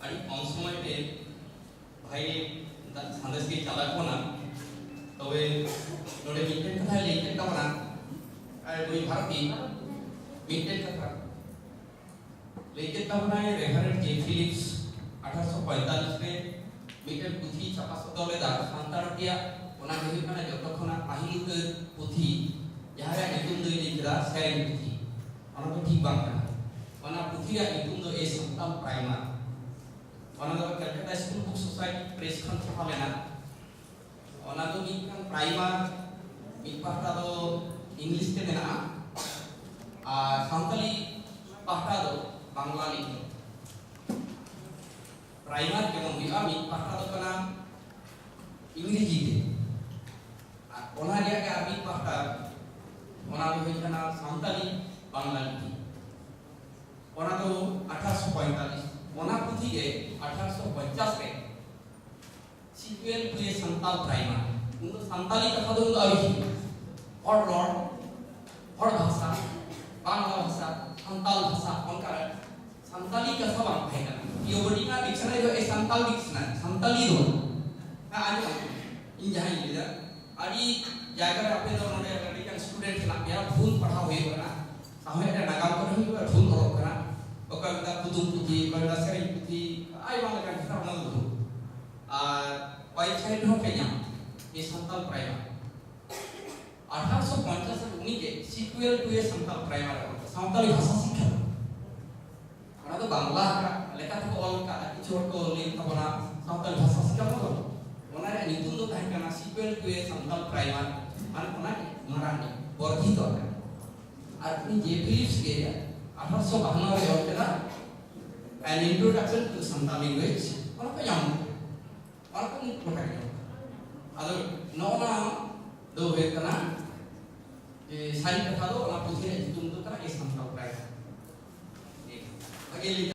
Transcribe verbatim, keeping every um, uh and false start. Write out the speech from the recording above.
ᱟᱹᱰᱤ ᱠᱚᱢ ᱥᱚᱢᱚᱭ ᱛᱮ ᱵᱷᱟᱹᱜᱤ ᱫᱟ-, ᱥᱟᱸᱫᱮᱥ ᱜᱮ ᱪᱟᱞᱟᱜ ᱠᱟᱱᱟ᱾ ᱛᱚᱵᱮ ᱱᱚᱰᱮ ᱢᱤᱫᱴᱮᱱ ᱠᱟᱛᱷᱟᱭ ᱞᱟᱹᱭ ᱠᱮᱫ ᱛᱟᱵᱚᱱᱟ, ᱟᱨ ᱱᱩᱭ ᱵᱷᱟᱨᱚᱛᱤ ᱢᱤᱫᱴᱮᱱ ᱠᱟᱛᱷᱟ ᱞᱟᱹᱭ ᱠᱮᱫ ᱛᱟᱵᱚᱱᱟᱭ, ᱨᱮᱵᱷᱟᱨᱮᱱᱰ ᱡᱮ ᱯᱷᱤᱞᱤᱯᱥ ᱟᱴᱷᱟᱨᱚᱥᱚ ᱯᱚᱸᱭᱛᱟᱞᱞᱤᱥ ᱨᱮ ᱢᱤᱫᱴᱮᱱ ᱯᱩᱛᱷᱤ ᱪᱷᱟᱯᱟ ᱥᱚᱫᱚᱨ ᱞᱮᱫᱟ ᱥᱟᱱᱛᱟᱲ ᱛᱮᱭᱟᱜ, ᱚᱱᱟ ᱜᱮ ᱦᱩᱭᱩᱜ ᱠᱟᱱᱟ ᱡᱚᱛᱚ ᱠᱷᱚᱱᱟᱜ ᱯᱟᱹᱦᱤᱞ ᱩᱛᱟᱹᱨ ᱯᱩᱛᱷᱤ, ᱡᱟᱦᱟᱸ ᱨᱮᱭᱟᱜ ᱧᱩᱛᱩᱢ ᱫᱚᱭ ᱞᱟᱹᱭ ᱠᱮᱫᱟ ᱥᱮᱨᱮᱧ ᱯᱩᱛᱷᱤ᱾ ᱚᱱᱟ ᱫᱚ ᱴᱷᱤᱠ ᱵᱟᱝ ᱠᱟᱱᱟ᱾ ᱚᱱᱟ ᱯᱩᱛᱷᱤ ᱨᱮᱭᱟᱜ ᱧᱩᱛᱩᱢ ᱫᱚ ᱮ ᱥᱟᱱᱛᱟᱞ ᱯᱨᱟᱭᱢᱟᱨ᱾ ᱚᱱᱟ ᱫᱚ ᱠᱟᱞᱠᱟᱛᱟ ᱥᱠᱩᱞ ᱵᱩᱠ ᱥᱳᱥᱟᱭᱴᱤ ᱯᱨᱮᱥ ᱠᱷᱚᱱ ᱪᱷᱟᱯᱟ ᱞᱮᱱᱟ᱾ ᱚᱱᱟ ᱫᱚ ᱢᱤᱫᱴᱟᱝ ᱯᱨᱟᱭᱢᱟᱨ, ᱢᱤᱫ ᱯᱟᱦᱴᱟ ᱫᱚ ᱤᱝᱞᱤᱥ ᱛᱮ ᱢᱮᱱᱟᱜᱼᱟ ᱟᱨ ᱥᱟᱱᱛᱟᱞᱤ ᱯᱟᱦᱴᱟ ᱫᱚ ᱵᱟᱝᱞᱟ ᱞᱤᱯᱤ᱾ ᱯᱨᱟᱭᱢᱟᱨ ᱡᱮᱢᱚᱱ ᱦᱩᱭᱩᱜᱼᱟ, ᱢᱤᱫ ᱯᱟᱦᱴᱟ ᱫᱚ ᱠᱟᱱᱟ ᱤᱝᱨᱮᱡᱤ ᱛᱮ, ᱟᱨ ᱚᱱᱟ ᱨᱮᱭᱟᱜ ᱜᱮ ᱟᱨ ᱢᱤᱫ ᱯᱟᱦᱴᱟ, ᱚᱱᱟ ᱫᱚ ᱦᱩᱭᱩᱜ ᱠᱟᱱᱟ ᱥᱟᱱᱛᱟᱞᱤ ᱵᱟᱝᱞᱟ ᱞᱤᱯᱤ᱾ ᱚᱱᱟ ᱫᱚ ᱟᱴᱷᱟᱨᱚᱥᱚ ᱯᱚᱸᱭᱛᱟᱞᱞᱤᱥ, ᱚᱱᱟ ᱯᱩᱛᱷᱤ ᱜᱮ ᱟᱴᱷᱟᱨᱚᱥᱚ ᱯᱚᱧᱪᱟᱥ ᱨᱮ ᱥᱤᱠᱩᱭᱮᱞ ᱴᱩ ᱮ ᱥᱟᱱᱛᱟᱞ ᱯᱨᱟᱭᱢᱟᱨ᱾ ᱩᱱ ᱫᱚ ᱥᱟᱱᱛᱟᱞᱤ ᱠᱟᱛᱷᱟ ᱫᱚ ᱩᱱ ᱫᱚ ᱟᱹᱣᱨᱤ ᱦᱤᱡᱩᱜᱼᱟ᱾ ᱦᱚᱲ ᱨᱚᱲ, ᱦᱚᱲ ᱵᱷᱟᱥᱟ, ᱵᱟᱝᱞᱟ ᱵᱷᱟᱥᱟ, ᱥᱟᱱᱛᱟᱞ ᱵᱷᱟᱥᱟ, ᱚᱱᱠᱟ ᱥᱟᱱᱛᱟᱞᱤ ᱠᱟᱛᱷᱟ ᱵᱟᱝ ᱛᱟᱦᱮᱸ ᱠᱟᱱᱟ᱾ ᱯᱤᱭᱳᱵᱚᱰᱤ ᱨᱮᱱᱟᱜ ᱰᱤᱠᱥᱚᱱᱟᱨᱤ ᱫᱚ ᱮ ᱥᱟᱱᱛᱟᱞ ᱰᱤᱠᱥᱚᱱᱟᱨᱤ, ᱥᱟᱱᱛᱟᱞᱤ ᱫᱚ ᱵᱟᱝ᱾ ᱦᱮᱸ, ᱟᱸᱡᱚᱢ ᱟᱸᱡᱚᱢ᱾ ᱤᱧ ᱡᱟᱦᱟᱸᱧ ᱞᱟᱹᱭᱫᱟ, ᱟᱹᱰᱤ ᱡᱟᱭᱜᱟ ᱨᱮ ᱟᱯᱮ ᱫᱚ ᱱᱚᱰᱮ ᱟᱹᱰᱤ ᱜᱟᱱ ᱥᱴᱩᱰᱮᱱᱴ ᱦᱮᱱᱟᱜ ᱯᱮᱭᱟ, ᱵᱷᱩᱞ ᱯᱟᱲᱦᱟᱣ ᱦᱩᱭᱩᱜ ᱠᱟᱱᱟ᱾ ᱥᱟᱶᱦᱮᱫ ᱨᱮ ᱱᱟᱜᱟᱢ ᱠᱚᱨᱮ ᱦᱚᱸ ᱵᱷᱩᱞ ᱚᱞᱚᱜ ᱠᱟᱱᱟ᱾ ᱚᱠᱚᱭ ᱢᱮᱱᱫᱟ ᱠᱩᱫᱩᱢ ᱯᱩᱛᱷᱤ, ᱚᱠᱚᱭ ᱢᱮᱱᱫᱟ ᱥᱮᱨᱮᱧ ᱯᱩᱛᱷᱤ, ᱟᱭᱢᱟ ᱞᱮᱠᱟᱱ ᱠᱟᱛᱷᱟ, ᱚᱱᱟ ᱫᱚ ᱵᱷᱩᱞ᱾ ᱟᱨ ᱣᱮᱵᱥᱟᱭᱤᱴ ᱨᱮᱦᱚᱸ ᱯᱮ ᱧᱟᱢᱟ, ᱮ ᱥᱟᱱᱛᱟᱞ ᱯᱨᱟᱭᱢᱟᱨ᱾ ᱟᱴᱷᱟᱨᱚᱥᱚ ᱯᱚᱧᱪᱟᱥ ᱨᱮ ᱩᱱᱤ ᱜᱮ ᱥᱤᱠᱩᱭᱮᱞ ᱴᱩ ᱮ ᱥᱟᱱᱛᱟᱞ ᱯᱨᱟᱭᱢᱟᱨ ᱚᱞ ᱠᱮᱫᱟ, ᱥᱟᱱᱛᱟᱞᱤ ᱵᱷᱟᱥᱟ ᱥᱤᱠᱠᱷᱟ ᱫᱚ᱾ ᱚᱱᱟ ᱫᱚ ᱵᱟᱝᱞᱟ ᱞᱮᱠᱟ ᱛᱮᱠᱚ ᱚᱞ ᱠᱟᱜᱼᱟ, ᱠᱤᱪᱷᱩ ᱦᱚᱲ ᱠᱚ ᱞᱟᱹᱭ ᱛᱟᱵᱚᱱᱟ ᱥᱟᱱᱛᱟᱞᱤ ᱵᱷᱟᱥᱟ ᱥᱤᱠᱠᱷᱟ ᱫᱚ᱾ ᱚᱱᱟ ᱨᱮᱭᱟᱜ ᱧᱩᱛᱩᱢ ᱫᱚ ᱛᱟᱦᱮᱸ ᱠᱟᱱᱟ ᱥᱤᱠᱩᱭᱮᱞ ᱴᱩ ᱮ ᱥᱟᱱᱛᱟᱞ ᱯᱨᱟᱭᱢᱟᱨ, ᱢᱟᱱᱮ ᱚᱱᱟ ᱜᱮ ᱢᱟᱨᱟᱝ ᱜᱮ ᱵᱚᱨᱫᱷᱤᱛᱚ ᱟᱠᱟᱱᱟ᱾ ᱟᱨ ᱩᱱᱤ ᱡᱮ ᱯᱷᱤᱞᱤᱯᱥ ᱜᱮ ᱟᱴᱷᱟᱨᱚᱥᱚ ᱵᱟᱦᱟᱱᱱᱚ ᱨᱮ ᱚᱞ ᱠᱮᱫᱟ An Introduction to Santali Language, ᱚᱱᱟ ᱠᱚ ᱧᱟᱢ ᱠᱮᱫᱟ᱾ ᱚᱱᱟ ᱠᱚ ᱢᱤᱫ ᱜᱚᱴᱟ ᱜᱮ ᱧᱟᱢ ᱠᱮᱫᱟ᱾ ᱟᱫᱚ ᱱᱚᱜᱼᱚ ᱱᱟ ᱫᱚ ᱦᱩᱭᱩᱜ ᱠᱟᱱᱟ ᱡᱮ ᱥᱟᱹᱨᱤ ᱠᱟᱛᱷᱟ ᱫᱚ ᱚᱱᱟ ᱯᱩᱛᱷᱤ ᱨᱮᱭᱟᱜ ᱧᱩᱛᱩᱢ ᱫᱚ ᱠᱟᱱᱟ ᱮ ᱥᱟᱱᱛᱟᱞ ᱯᱨᱟᱭᱢᱟᱨ᱾ ᱵᱷᱟᱜᱮ ᱞᱟᱹᱭ